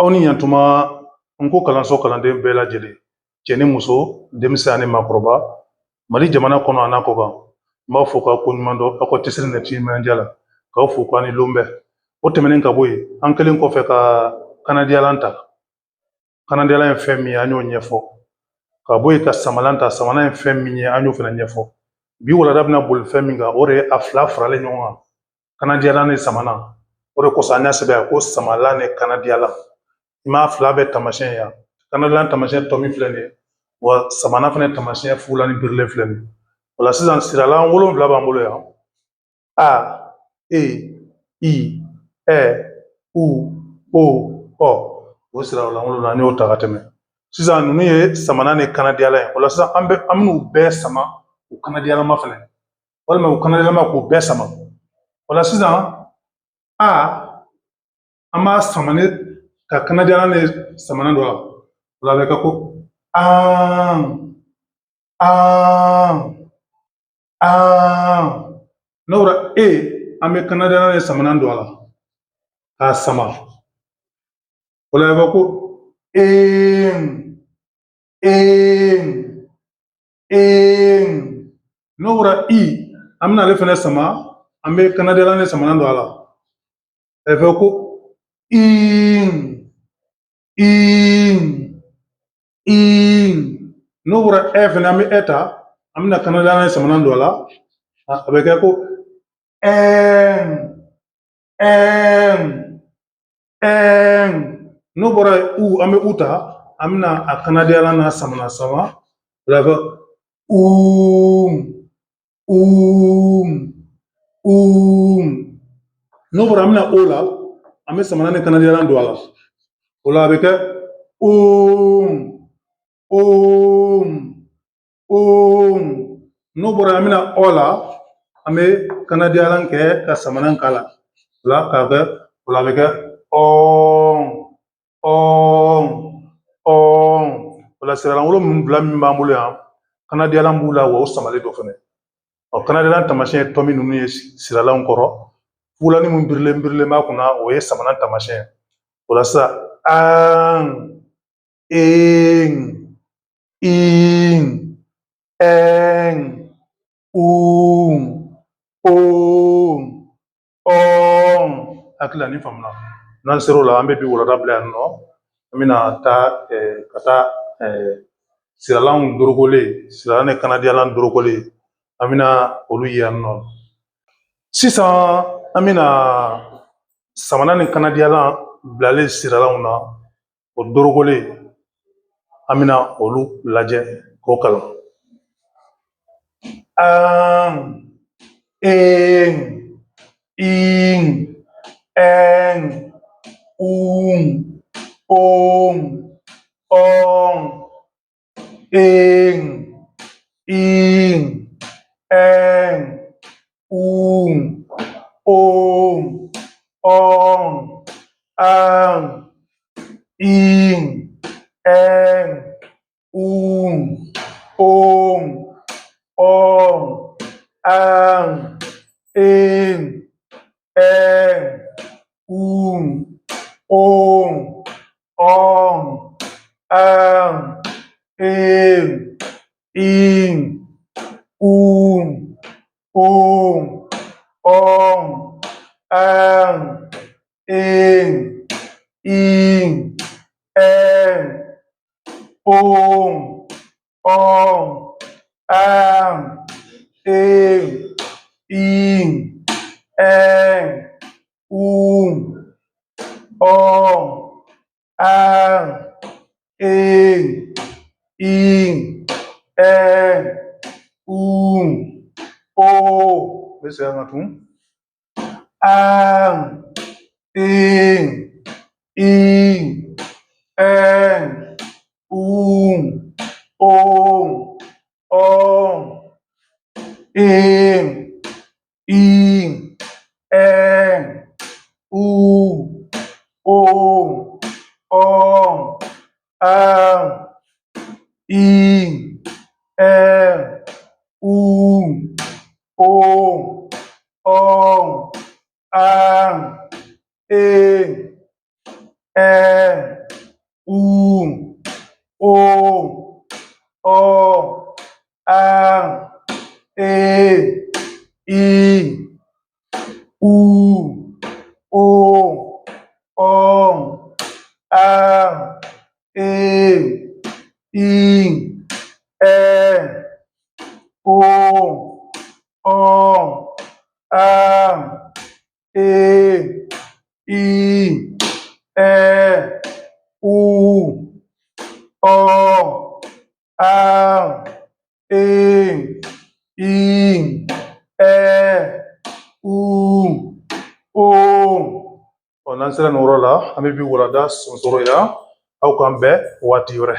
Aw ni ɲantuma. N ko kalanso kalanden bɛɛ lajɛlen, cɛ ni muso, denmisɛn ani maakɔrɔba, Mali jamana kɔnɔ a n'a kɔ kan, n b'aw fo k'aw ko ɲuman dɔn aw ka cɛsiri ni timinandiya la, k'aw fo k'aw ni lon bɛɛ. O tɛmɛnen ka bɔ yen, an kɛlen kɔfɛ ka kanadiyalan ta, kanadiyalan ye fɛn min ye, an y'o ɲɛfɔ. Ka bɔ yen ka samalan ta, samalan ye fɛn min ye, an y'o fana ɲɛfɔ. Bi walanda bɛna boli fɛn min kan, o de ye a fila faralen ɲɔgɔn kan, kanadiyalan ni samanan. O de kosɔn an y'a sɛbɛn ko samalan ni kanadiyalan. I m'a fila bɛɛ taamasiyɛn yan. Kanadiyalan taamasiyɛn tɔ min filɛ nin ye, wa samanan fana taamasiyɛn fugula ni birilen filɛ nin ye. O la sisan, siralan 7 b'an bolo yan: A, E, I, Ɛ, U, O, Ɔ. O siralan 7, an y'o ta ka tɛmɛ. Sisan ninnu ye samanan ni kanadiyalan ye. O la sisan, an bɛn'u bɛɛ sama u kanadiyalama fɛnɛ, walima u kanadiyalama k'u bɛɛ sama. O la sisan, A, an b'a sama ni ka kanadiyalan ni samanan don a la. O la a bɛ kɛ ko an, an, an. N'o bɔra E, an bɛ kanadiyalan ni samanan don a la k'a sama. O la a bɛ ko en, en, en. N'o bɔra I, an bɛna ale fɛnɛ sama, an bɛ kanadiyalan ni samanan don a la. A bɛ fɔ ko in, in, in. N'o bɔra Ɛ fɛnɛ, an bɛ Ɛ ta, an bɛna kanadiyalan ni samanan don a la. A bɛ kɛ ko ɛn, ɛn, ɛn. N'o bɔra U, an bɛ U ta, an bɛna a kanadiyalan n'a samanan sama. O la a bɛ fɔ um, um, um. N'o bɔra, an bɛna O la, an bɛ samanan ni kanadiyalan don a la. O la a bɛ kɛ um, um, um. N'o bɔra, an bɛna Ɔ la, an bɛ kanadiyalan kɛ ka samanan k'a la. O la k'a kɛ, o la a bɛ kɛ ɔn, ɔn, ɔn. O la siralan 7 min b'an bolo yan, kanadiyalan b'u la, wa o samalen dɔ fɛnɛ. Ɔ, kanadiyalan taamasiyɛn ye tɔmi ninnu ye siralanw kɔrɔ. Fugulani min birilen birilen b'a kunna, o ye samanan taamasiyɛn. O la sisan, an, en, in, ɛn, un, o, ɔn. Hakili la nin faamuna. N'an ser'o la, an bɛ bi walanda bila yan nɔ. An bɛna taa ka taa siralanw dorokolen, siralan ni kanadiyalan dorokolen, an bɛna olu ye yan nɔ. Sisan an bɛna samanan ni kanadiyalan bilalen siralanw na, o dorokolen, an bɛna olu lajɛ k'o kalan. An, en, in, ɛn, un, on, ɔn, en, in, ɛn, un, on, ɔn, an, in, ɛn, un, on, ɔn, an, en, ɛn, un, on, ɔn, an, en, in, un, on, ɔn, an, en, in, ɛn, on, ɔn, an, en, in, ɛn, un, ɔn, an, en, in, ɛn, un, o. N bɛ segin a kan tun. An, en, in, ɛn, un, on, ɔn, en, in, ɛn, un, on, ɔn, an, in, ɛn, un, on, ɔn, an, en, Ɛ, U, O, Ɔ, A, E, I, U, O, Ɔ, A, E, I, Ɛ, O, Ɔ, A, E, I, Ɛ, U, Ɔ, A, E, I, Ɛ, U, O. Ɔ, n'an sera nin yɔrɔ la, an bɛ bi walanda sonsoro yan. Aw k'an bɛn waati wɛrɛ.